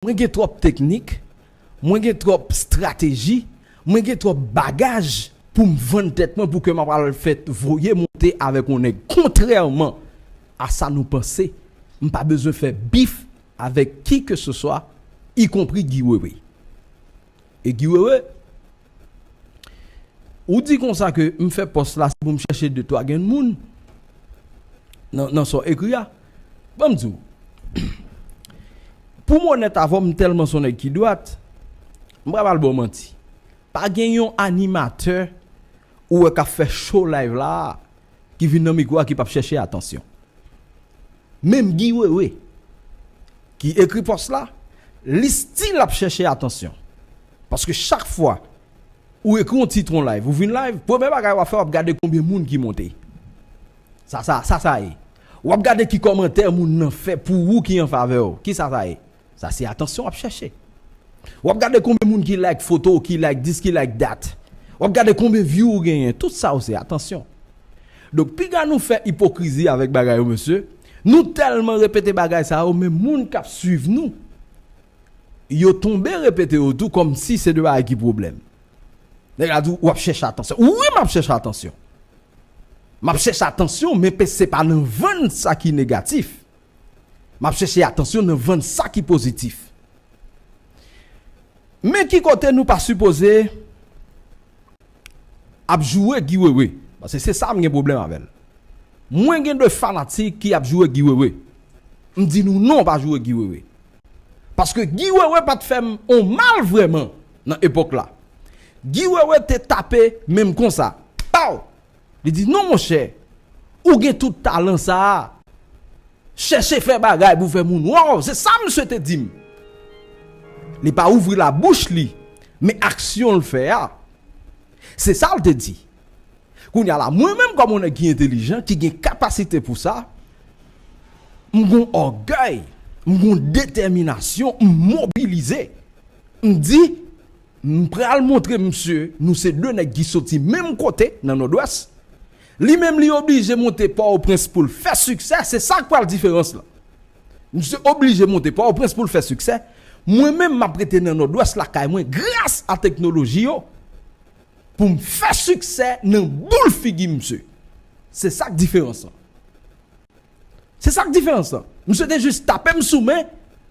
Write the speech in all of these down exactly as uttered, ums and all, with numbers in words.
Mwen gen twòp teknik, mwen gen twòp estrateji, mwen gen twòp bagaj pou m vann tèt mwen pou ke m ap al fè voye monte avèk yon nèg. Kontrèman a sa nou panse, m pa bezwen fè bif avèk ki ke se swa, ikonpri Guy Wewe. E Guy Wewe, ou di konsa ke m fè pòs la, se pou m chèche de twa grenn moun nan, nan sa w ekri a. Ban m di w, pou m onèt avè w, m tèlman se yon nèg ki dwat, m pa pral ba w manti. Pa gen yon animatè ou wè k ap fè show live la a, ki vin nan mikwo a, ki p ap chèche atansyon. Menm Guy Wewe, ki ekri pòs la, li still ap chèche atansyon. Paske chak fwa ou ekri yon tit, yon live, ou vin live, premye bagay w ap fè, w ap gade konbyen moun ki monte. Sa, sa, sa, sa ye. W ap gade ki kòmantè moun nan fè pou ou ki an favè w. Ki sa, sa ye? Sa se atansyon w ap chèche. W ap gade konbyen moun ki like foto, ki like this, ki like that. W ap gade konbyen view ou genyen. Tout sa yo se atansyon. Donk, piga nou fè ipokrizi avèk bagay yo, mesye. Nou tèlman repete bagay sa yo, men moun k ap swiv nou, yo tonbe repete yo tou kòmsi se de bagay ki pwoblèm. Nèg la di w, w ap chèche atansyon. Wi, m ap chèche atansyon. M ap chèche atansyon, men pe-, se pa nan vann sa ki negatif. M ap chèche atansyon nan vann sa ki pozitif. Men ki kote nou pa sipoze ap joure Guy Wewe. Paske se sa m gen pwoblèm avè l. Mwen gen de fanatik ki ap joure Guy Wewe. M di nou non, pa joure Guy Wewe. Paske Guy Wewe pa t fè m on mal vrèman nan epòk la. Guy Wewe te tape men m konsa. Paw! Li di, "Non, monchè, ou gen tout talan sa a. Chèche fè bagay pou fè moun wè w." Se sa misye te di m. Li pa ouvri labouch li, men aksyon l fè a, se sa l te di. Kounye a la, mwen menm kòm yon nèg ki entelijan, ki gen kapasite pou sa, m gon ògèy, m gon detèminasyon, m mobilize. M di, m pral montre misye, nou se de nèg ki soti menm kote nan Nòdwès. Li menm li oblije monte Pòtoprens pou l fè siksè, se sa k pral diferans lan. Misye oblije monte Pòtoprens pou l fè siksè. Mwen menm m ap rete nan Nòdwès lakay mwen gras a teknoloji yo pou m fè siksè nan boul figi misye. Se sa k diferans lan. Se sa k diferans lan. Misye te jis tape m sou men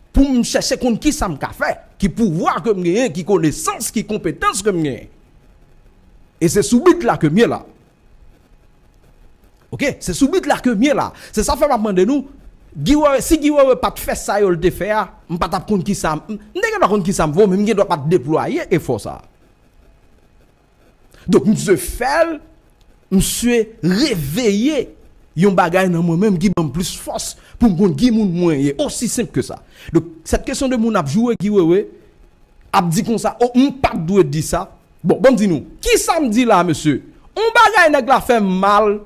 pou m chèche konn kisa m ka fè, ki pouvwa ke m genyen, ki konesans, ki konpetans ke m genyen. E se sou bit la ke m ye la. Oke, se sou bit la ke m ye la. Se sa fè m ap mande nou, Guy Wewe, si Guy Wewe pa t fè sa yo l te fè a, m pa t ap konn kisa m, m te gen dwa konn kisa m vo, men m gen dwa pa t deplwaye efò sa a. Donk, misye fè l, misye reveye yon bagay nan mwen menm ki ban m plis fòs pou m konn ki moun mwen ye. Osi senp ke sa. Donk, sèt kesyon de moun ap joure Guy Wewe, ap di konsa, "O, m pa t dwe di sa." Bon, ban m di nou, kisa m di la, mesye? On bagay nèg la fè m mal.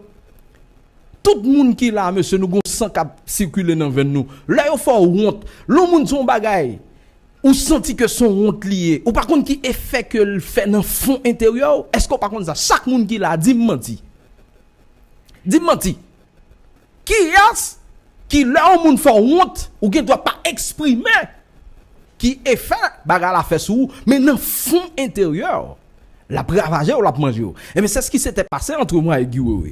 Tout moun ki la, mesye, nou gon san k ap sikile nan venn nou. Lè yo fè w wont, lè yon moun di yon bagay, ou santi ke se yon wont li ye, ou pa konn ki efè ke l fè nan fon enteryè w? Èske w pa konn sa? Chak moun ki la, di m manti. Di m manti. Kiyès ki lè yon moun fè w wont, ou gen dwa pa eksprime ki efè bagay la fè sou ou, men nan fon enteryè w, l ap ravaje w, l ap manje w. Ebyen, c'est ce qui s'était passé entre moi et Guy Wewe.